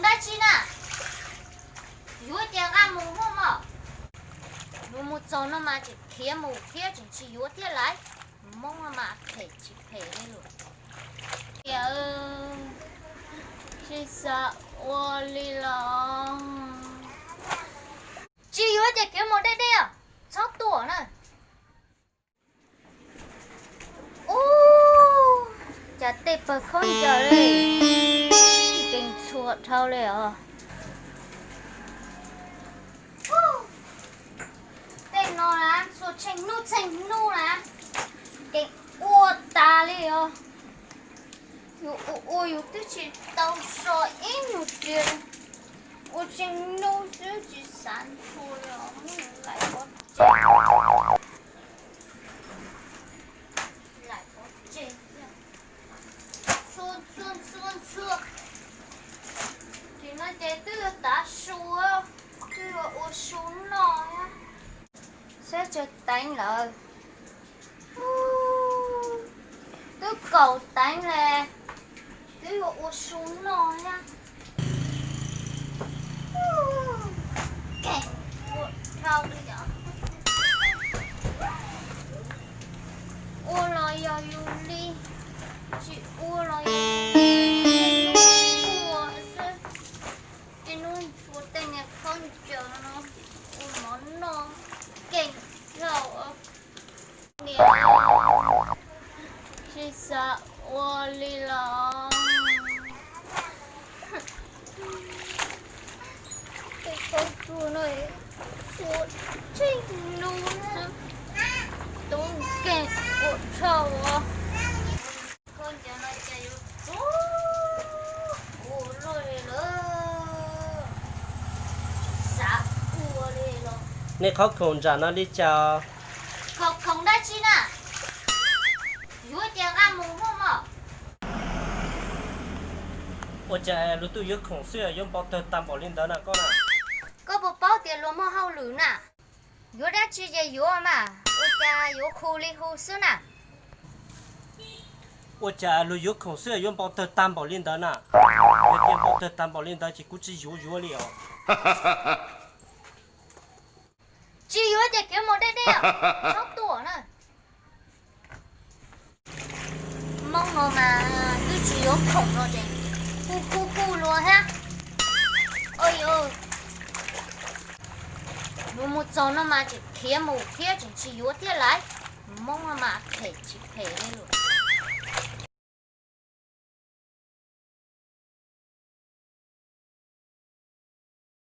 Dab tsi na? Yuav ces nqa mus muaj mog. Yuav mus txog no mas tseem khiav mus thiab tseem tsis yuav thiab lawm. Hmoob no mas phem tsis phem li lawm. Tias tsis xav ua li los. Tsis yuav ces khiav mus deb deb os, txhob tuaj na. Ub, cas tej pawg khaub ncaws li, nkees txhua dhau li os. Tej no na txhua tsheej hnub tsheej hnub na, nkees ua tas li os. Yus ua ua yus twb tsis tau so ib nyuag pliag li, ua tsheej hnub xwb tsis xav ntshua li os, muab yus laim pov tseg. Laim pov tseg thiab. Ntxhua ntxhua ntxhua ntxhua. Tim no ces twb yuav tav su, twb yuav ua su noj thiab. Sab tsawg teev lawm. Twb kaum teev li, twb yuav ua su noj thiab. Kev ua dhau li yom. Ua los yog yus li, tsis ua los yog ua xwb. Ib hnub ntshua tej niag khaub ncaws no ua mov noj keej lauj. Niam, tsis xav ua li los. Tej khaub ncaws no ua tsheej hnub xwb, tub nkeeg ua dhau os. Khaub ncaws no cas yuav ua luaj li lawm, xav ua li los. Nej qhov khoom nram no li cas? Khoom, khoom dab tsi na? Yuav ces nqa mus muaj mog. Ua cas luag tuaj yuav khoom xwb yuav npau tawg tag npaum li ntawd na koj na? Koj puas paub tias luag muaj hauj lwm na? Yuav dab tsi ces yuav mas, ua cas yuav hu li hu xwb na? Ua cas luag yuav khoom xwb yuav npau tawg tag npaum li ntawd na? Yog tias npau tawg tag npaum li ntawd ces kuv tsis yuav yuav li os. Tsis yuav ces khiav mus deb deb, txhob tuaj na. Hmoob no mas twb tsis yuav khoom no ces hu hu hu luag thiab. Ua yuav, yuav mus txog no mas tseem khiav mus thiab tseem tsis yuav thiab lawm. Hmoob no mas phem tsis phem li lawm.